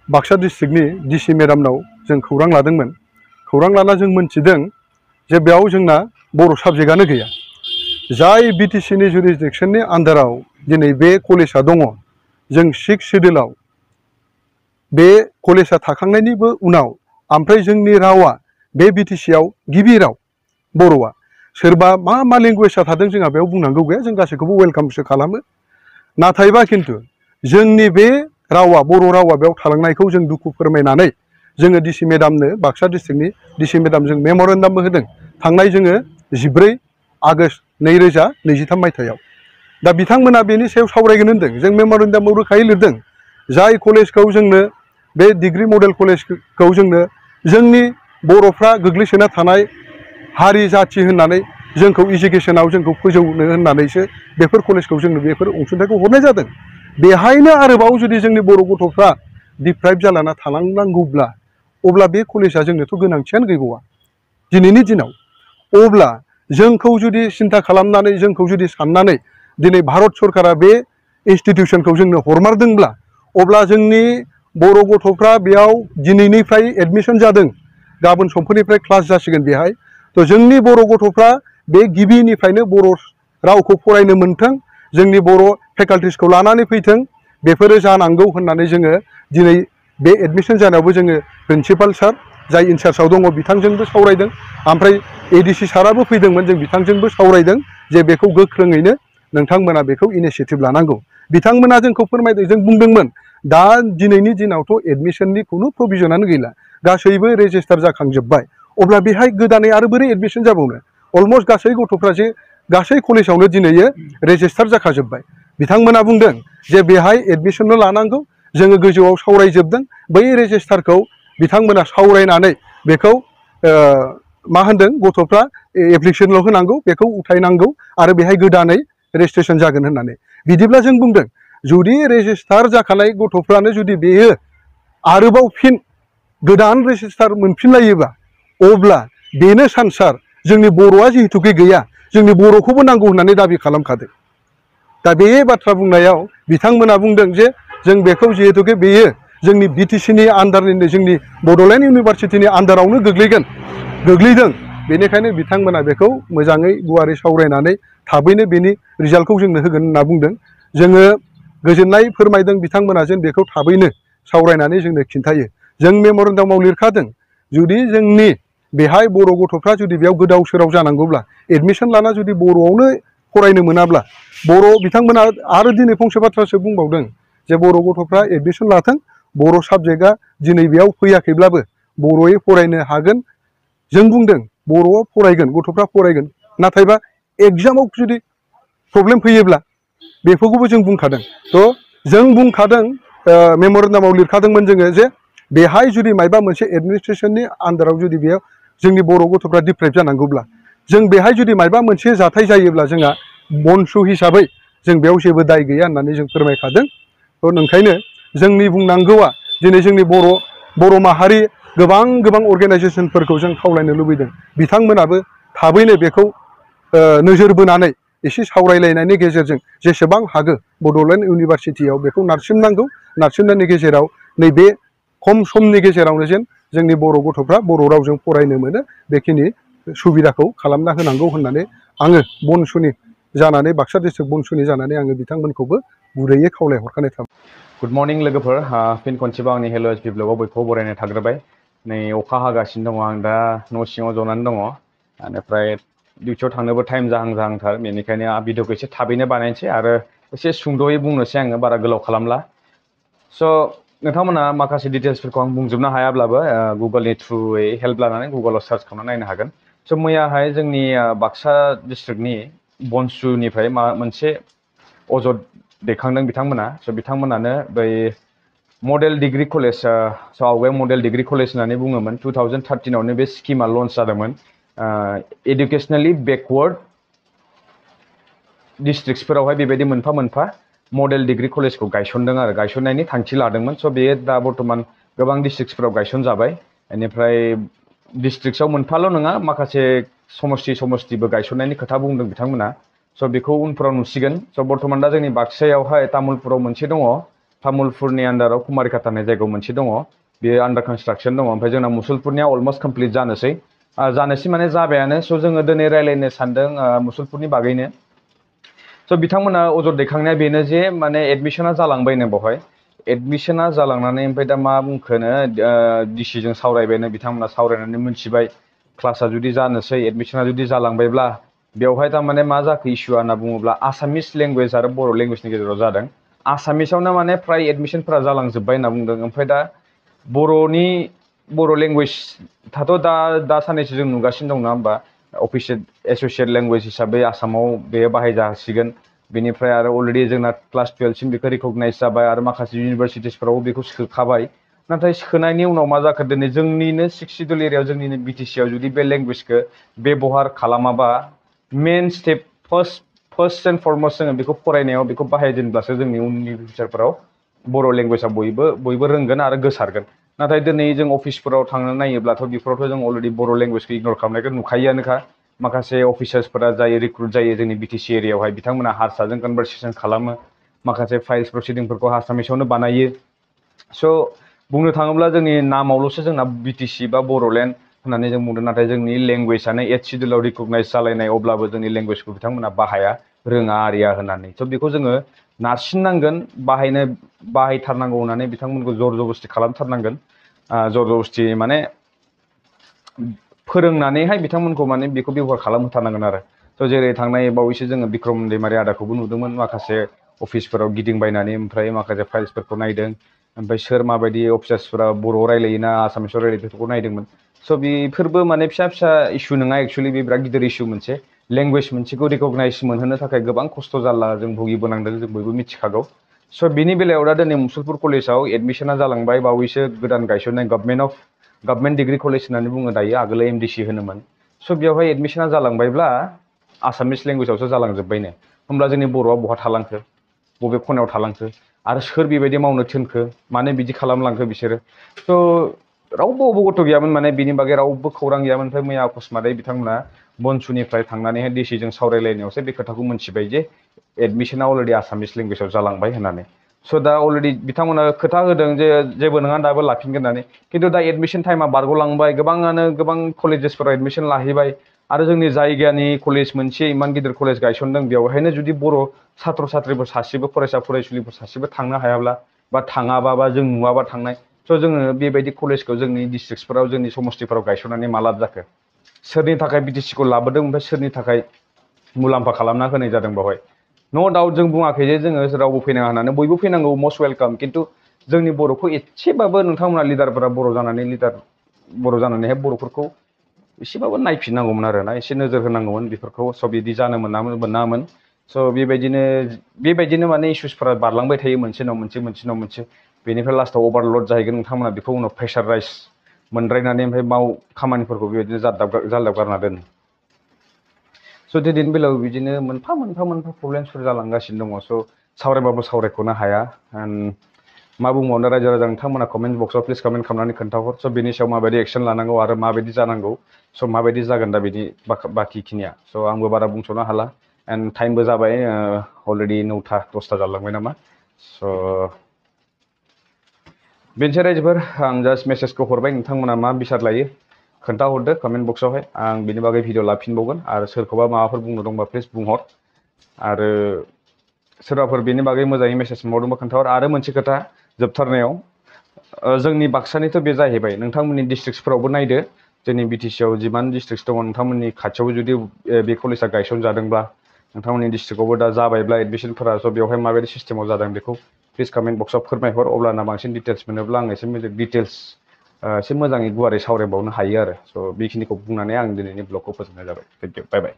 Baksa डिस्ट्रिक्टनि DC मेडामनाव जों खौरां लादोंमोन। खौरां लाना जों मोनथिदों जे बेयाव जोंना बर' साबजेक्टआनो गैया। जाय बिटिसिनि जुरिसडिक्सननि आन्डाराव दिनै बे कलेजआ दङ, जों 6 सिडिउलाव बे कलेजआ थाखांनायनिबो उनाव ओमफ्राय जोंनि रावा बे बिटिसिआव गिबि राव बर'आ। सोरबा मा लेंगुवेजआ थादों जोंहा बेयाव बुंनांगौ गैया, जों गासैखौबो वेलकामसो खालामो। नाथायबा खिन्थु जोंनि बे रावा बर' रावा बेयाव थालांनायखौ जों दुखु फोरमायनानै जोङो डिसि मेडामनो बाक्सा डिस्ट्रिक्टनि डिसि मेडाम जों मेम'रेन्डामबो होदों थांनाय जोङो 14 आगष्ट 2023 मायथाइयाव। दा बिथांमोना बेनि सायाव सावरायगोन होनदों। जों मेम'रेन्डामाव रोखायै लिरदों जाय कलेजखौ जोंनो बे डिग्री मडेल कलेजखौ जोंनो जोंनि बर'फ्रा गोग्लैसोना थानाय हारि जाथि होननानै जोंखौ इडुकेसनाव जोंखौ फोजौनो होननानैसो बेफोर कलेजखौ जोंनो बेफोर अनसुंथाइखौ हरनाय जादों। बेहायनो आरोबाव जुदि जोंनि बर' गथ'फ्रा डिप्राइभ जालाना थालांनांगौब्ला अब्ला बे कलेजआ जोंनोथ' गोनांथियानो गैबावा दिनैनि दिनाव। अब्ला जोंखौ जुदि सिन्था खालामनानै जोंखौ जुदि साननानै दिनै भारत सरकारा बे इन्स्टिटिउसनखौ जोंनो हरमारदोंब्ला अब्ला जोंनि बर' गथ'फ्रा बेयाव दिनैनिफ्राय एडमिसन जादों, गाबोन समफोरनिफ्राय क्लास जासिगोन बेहाय। तो जोंनि बर' गथ'फ्रा बे गिबिनिफ्रायनो बर' रावखौ फरायनो मोन्थों, जोंनि बर' फेकाल्टिसखौ लानानै फैथों, बेफोरो जानांगौ होननानै जोङो दिनै बे एडमिसन जानायावबो जोङो प्रिन्सिपाल सार जाय इनचार्जआव दङ बिथांजोंबो सावरायदों। ओमफ्राय एडिसि साराबो फैदोंमोन, जों बिथांजोंबो सावरायदों जे बेखौ गोख्रोङैनो नोंथांमोना बेखौ इनिसियेटिभ लानांगौ। बिथांमोना जोंखौ फोरमायदों, जों बुंदोंमोन दा दिनैनि दिनावथ' एडमिसननि खुनु प्रभिजनानो गैला, गासैबो रेजिस्टार जाखांजोब्बाय। अब्ला बेहाय गोदानै आरो बोरै एडमिसन जाबावनो? अलमस्ट गासै गथ'फ्रा जे गासै कलेजावनो दिनैयो रेजिस्टार जाखाजोब्बाय। बिथांमोना बुंदों जे बेहाय एडमिसनल' लानांगौ, जोङो गोजौआव सावरायजोबदों, बै रेजिस्टारखौ बिथांमोना सावरायनानै बेखौ मा होनदों गथ'फ्रा एप्लिकेसनल' होनांगौ, बेखौ उथायनांगौ आरो बेहाय गोदानै रेजिस्ट्रेसन जागोन होननानै। बिदिब्ला जों बुंदों जुदि रेजिस्टार जाखानाय गथ'फ्रानो जुदि बेयो आरोबाव फिन गोदान रेजिस्टार मोनफिनलायोबा अब्ला बेनो सान्सार जोंनि बर'आ जिहेतुके गैया, जोंनि बर'खौबो नांगौ होननानै दाबि खालामखादों। दा बे बाथ्रा बुंनायाव बिथांमोना बुंदों जे जों बेखौ जिहेतुके बेयो जोंनि बिटिसिनि आन्डारनिनो जोंनि बड'लेण्ड इउनिभारसिटिनि आन्डारावनो गोग्लैदों, बेनिखायनो बिथांमोना बेखौ मोजाङै गुवारै सावरायनानै थाबैनो बेनि रिजाल्टखौ जोंनो होगोन होनना बुंदों। जोङो गोजोननाय फोरमायदों बिथांमोना जेन बेखौ थाबैनो सावरायनानै जोंनो खिन्थायो। जों मेम'रेन्डामाव लिरखादों जुदि जोंनि बेहाय बर' गथ'फ्रा जुदि बेयाव गोदाव सोराव जानांगौब्ला एडमिसन लाना जुदि बर'आवनो फरायनो मोनाब्ला बिथांमोना आरो दिनै फंसे बाथ्रासो बुंबावदों जे बर' गथ'फ्रा एडमिसन लाथों, बर' साबजेक्टआ दिनै बेयाव फैयाखैब्लाबो बर'यै फरायनो हागोन। जों बुंदों बर'आव फरायगोन, गथ'फ्रा फरायगोन, नाथायबा एग्जामाव जुदि प्रब्लेम फैयोब्ला बेफोरखौबो जों बुंखादों। थ' जों बुंखादों मेम'रेन्डामाव लिरखादोंमोन जोङो जे बेहाय जुदि मायबा मोनसे एडमिनिस्ट्रेसननि आन्डाराव जुदि बेयाव जोंनि बर' गथ'फ्रा डिप्राइभ जानांगौब्ला जों बेहाय जुदि मायबा मोनसे जाथाय जायोब्ला जोंहा बनसु हिसाबै जों बेयाव जेबो दाय गैया होननानै जों फोरमायखादों। थ' ओंखायनो जोंनि बुंनांगौआ दिनै जोंनि बर' माहारि गोबां अर्गेनाइजेसनफोरखौ जों खावलायनो लुबैदों, बिथांमोनाबो थाबैनो बेखौ नोजोर बोनानै एसे सावरायलायनायनि गेजेरजों जेसेबां हागौ बड'लेण्ड इउनिभारसिटियाव बेखौ नारसिननांगौ, नारसिननायनि गेजेराव नैबे खम समनि गेजेरावनो जेन जोंनि बर' गथ'फ्रा बर' रावजों फरायनो मोनो, बेखिनि सुबिदाखौ खालामना होनांगौ होननानै आङो बनसुनि जानानै बाक्सा डिस्ट्रिक्ट बनसुनि जानानै आङो बिथांमोनखौबो गुरैयै खावलायहरखानाय थाबाय। गुड मर्निं लोगोफोर, फिन खनसेबाव आंनि हेल' एसपि ब्लगआव बयखौबो बरायनाय थाग्रोबाय। नै अखा हागासिनो दङ, आं दा न' सिङाव जनानै दङ, बेनिफ्राय डिउटियाव थांनोबो टाइम जाहांथार, बेनिखायनो भिडिअखौ एसे थाबैनो बानायनोसै आरो एसे सुंद'यै बुंनोसै आङो, बारा गोलाव खालामला। स' नोंथांमोना माखासे डिटेल्सफोरखौ आं बुंजोबनो हायाब्लाबो गुगोलनि थ्रुयै हेल्प लानानै गुगोलाव सार्च खालामनानै नायनो हागोन। स' मैयाहाय जोंनि बाक्सा डिस्ट्रिक्टनि बनसुनिफ्राय मोनसे अजद दैखांदों बिथांमोना। स' बिथांमोनानो बै मडेल डिग्री कलेज, आवगायाव मडेल डिग्री कलेज होननानै बुङोमोन, 2013आवनो बे स्किमा लन्च जादोंमोन। एडुकेसनेलि बेकवार्ड डिस्ट्रिक्टसफोरावहाय बेबायदि मोनफा मोनफा मडेल डिग्री कलेजखौ गायसनदों आरो गायसननायनि थांखि लादोंमोन। स' बेयो दा बर्थमान गोबां डिस्ट्रिक्टसफोराव गायसनजाबाय। बेनिफ्राय डिस्ट्रिक्टसआव मोनफाल' नङा, माखासे समस्थिबो गायसननायनि खोथा बुंदों बिथांमोना। स' बेखौ उनफोराव नुसिगोन। स' बर्थमान दा जोंनि बाक्सायावहाय तामुलपुराव मोनसे दङ, तामुलपुरनि आन्दाराव कुमारिघाट होननाय जायगायाव मोनसे दङ बेयो आन्डार कनस्ट्राक्सन दङ ओमफ्राय जोंना मुसलपुरनिया अलमस्ट कमप्लिट जानोसै जानोसै माने जाबायानो स' जोङो दिनै रायलायनो सानदों मुसलपुरनि बागैनो स' बिथांमोना अजद दैखांनाया बेनो जे माने एडमिशना जालांबायनो बेवहाय एडमिशना जालांनानै ओमफ्राय दा मा बुंखोनो डिसिजों सावरायबायनो बिथांमोना सावरायनानै मोनथिबाय क्लासा जुदि जानोसै एडमिशना जुदि जालांबायब्ला बेवहाय थारमाने मा जाखो इस्युआ होनना बुङोब्ला आसामिस लेंगुवेज आरो बर' लेंगुवेजनि गेजेराव जादों आसामिसावनो माने फ्राय एडमिशनफोरा जालांजोब्बाय होनना बुंदों ओमफ्राय दा बर' लेंगुवेज थाथ' दा साननैसो जों नुगासिनो दं नङा होमबा अफिसियेल एस'सियेट लेंगुवेज हिसाबै आसामाव बेयो बाहायजासिगोन बेनिफ्राय आरो अलरेडि जोंना क्लास 12सिम बेखौ रिकगनाइज जाबाय आरो माखासे इउनिभारसिटिसफोराव बेखौ सोखाबाय नाथाय सोनायनि उनाव मा जाखो दिनै जोंनिनो 6 सिडुल एरियायाव जोंनिनो बिटिसिआव जुदि बे लेंगुवेजखौ बेबहार खालामाबा मेन स्टेप फार्स्ट एन्ड फरमस्ट जोङो बेखौ फरायनायाव बेखौ बाहायजेनब्लासो जोंनि उननि फिउचारफोराव बर' लेंगुवेजआ बयबो रोंगोन आरो गोसारगोन नाथाय दिनै जों अफिसफोराव थांनानै नायोब्लाथ' बेफोरावथ' जों अलरेडि बर' लेंगुवेजखौ इगनर खालामनायखौ नुखायोआनोखा माखासे अफिसार्सफोरा जाय रिक्रुट जायो जोंनि बिटिसि एरियायावहाय बिथांमोना हारसाजों कनभारसेसन खालामो माखासे फाइल्स प्रसिडिंफोरखौ आसामिसावनो बानायो स' बुंनो थाङोब्ला जोंनि नामावल'सो जोंना बिटिसि बा बर'लेण्ड होननानै जों बुंदों नाथाय जोंनि लेंगुवेजआनो 8 सिडुलाव रिकगनाइज जालायनाय अब्लाबो जोंनि लेंगुवेजखौ बिथांमोना बाहाया रोङा आरिया होननानै स' बेखौ जोङो नारसिननांगोन बाहायथारनांगौ होननानै बिथांमोनखौ जर जबस्ति खालामथारनांगोन जर जबस्ति माने फोरोंनानैहाय बिथांमोनखौ माने बेखौ बेबहार खालामहोथारनांगोन आरो स' जेरै थांनाय बावैसो जोङो बिक्रम दैमारि आदाखौबो नुदोंमोन माखासे अफिसफोराव गिदिंबायनानै ओमफ्राय माखासे फाइल्सफोरखौ नायदों ओमफ्राय सोर माबायदि अफिसार्सफोरा बर' रायलायोना आसामिसाव रायलायो बेफोरखौ नायदोंमोन स' बेफोरबो माने फिसा फिसा इस्यु नङा एक्सुवेलि बे बिराद गिदिर इस्यु मोनसे लेंगुवेज मोनसेखौ रिकगनाइज मोनहोनो थाखाय गोबां खस्थ' जारला जों भुगिबोनांदों जों बयबो मिथिखागौ स' बिनि बेलायाव दा दिनै मुसलपुर कलेजाव एडमिशना जालांबाय बावैसो गोदान गायसननाय गभर्नमेन्ट डिग्री कलेज होननानै बुङो दायो आगोल एमडिसि होनोमोन स' बेवहाय एडमिशना जालांबायब्ला आसामिस लेंगुवेजावसो जालांजोब्बायनो होमब्ला जोंनि बर'आ बहा थालांखो बबे खनायाव थालांखो आरो सोर बेबायदि मावनो थिनखो मानो बिदि खालामलांखो बिसोरो थ' रावबो अबगथ गैयामोन माने बिनि बागै रावबो खौरां गैयामोन ओमफ्राय मैया अकस्मातै बिथांमोना बनसुनिफ्राय थांनानैहाय डिसिजों सावरायलायनायावसो बे खोथाखौ मोनथिबाय जे एडमिशना अलरेडि आसामिस लेंगुवेजाव जालांबाय होननानै स' दा अलरेडि बिथांमोना खोथा होदों जे जेबो नङा दाबो लाफिनगोन होननानै खिन्थु दा एडमिशन टाइमा बारग'लांबाय गोबां कलेजेसफोराव एडमिशन लाहैबाय आरो जोंनि जायगानि कलेज मोनसे इमान गिदिर कलेज गायसनदों बेवहायनो जुदि बर' सात्र साथ्रिफोर सासेबो फरायसा फरायसुलिफोर सासेबो थांनो हायाब्ला बा थाङाबा बा जों नुवाबा थांनाय स' जोङो बेबायदि कलेजखौ जोंनि डिस्ट्रिक्टसफोराव जोंनि समस्तिफोराव गायसननानै मा लाब जाखो सोरनि थाखाय बिटिसिखौ लाबोदों ओमफ्राय सोरनि थाखाय मुलाम्फा खालामना होनाय जादों बेवहाय न' डाउट जों बुङाखै जे जोङो रावबो फैनाङा होननानै बयबो फैनांगौ मस्ट वेलकाम खिन्थु जोंनि बर'खौ एसेबाबो नोंथांमोना लिडारफोरा बर' जानानैहाय बर'फोरखौ एसेबाबो नायफिननांगौमोन आरोना एसे नोजोर होनांगौमोन बेफोरखौ स' बिदि जानो मोनामोन स' बेबायदिनो माने इसुसफोरा बारलांबाय थायो मोनसे उनाव मोनसे बेनिफ्राय लास्टआव अभारलड जाहैगोन नोंथांमोना बेखौ उनाव प्रेसाराइज मोनद्रायनानै ओमफ्राय खामानिफोरखौ बेबायदिनो जाल्दाब गारना दोनो स' दिनैनि बेलायाव बिदिनो मोनफा प्रब्लेमसफोर जालांगासिनो दङ स' सावरायबाबो सावरायख'नो हाया मा बुंबावनो रायजो राजा नोंथांमोना कमेन्ट बक्सआव प्लिज कमेन्ट खालामनानै खोन्थाहर स' बेनि सायाव माबायदि एक्सन लानांगौ आरो माबायदि जानांगौ स' माबायदि जागोन दा बिनि बाखिखिनिया स' आंबो बारा बुंस'नो हाला एन्ड टाइमबो जाबाय अलरेडि 9टा 10टा जालांबाय नामा स' बेनोसै रायजोफोर आं जास्ट मेसेजखौ हरबाय नोंथांमोना मा बिसार लायो खोन्थाहरदो कमेन्ट बक्सआवहाय आं बिनि बागै भिडिअ लाफिनबावगोन आरो सोरखौबा माबाफोर बुंनो दंबा प्लिज बुंहर आरो सोरबाफोर बेनि बागै मोजाङै मेसेज मोनबावदोंबा खोन्थाहर आरो मोनसे खोथा जोबथारनायाव जोंनि बाक्सानिथ' बे जाहैबाय नोंथांमोननि डिस्ट्रिक्टसफोरावबो नायदो जोंनि बिटिसिआव जिमान डिस्ट्रिक्टस दङ नोंथांमोननि खाथियावबो जुदि बे कलेजआ गायसनजादोंब्ला नोंथांमोननि डिस्ट्रिक्टआवबो दा जाबायब्ला एडमिशनफोरा स' बेवहाय माबायदि सिस्टेमाव जादों बेखौ प्लिज कमेन्ट बक्सआव फोरमायहर अब्लाना बांसिन डिटेल्स मोनोब्ला आं एसे मोजाङै गुवारै सावरायबावनो हायो आरो स' बेखिनिखौ बुंनानै आं दिनैनि ब्लगखौ फोजोबनाय जाबाय थेंक इउ बाय बाय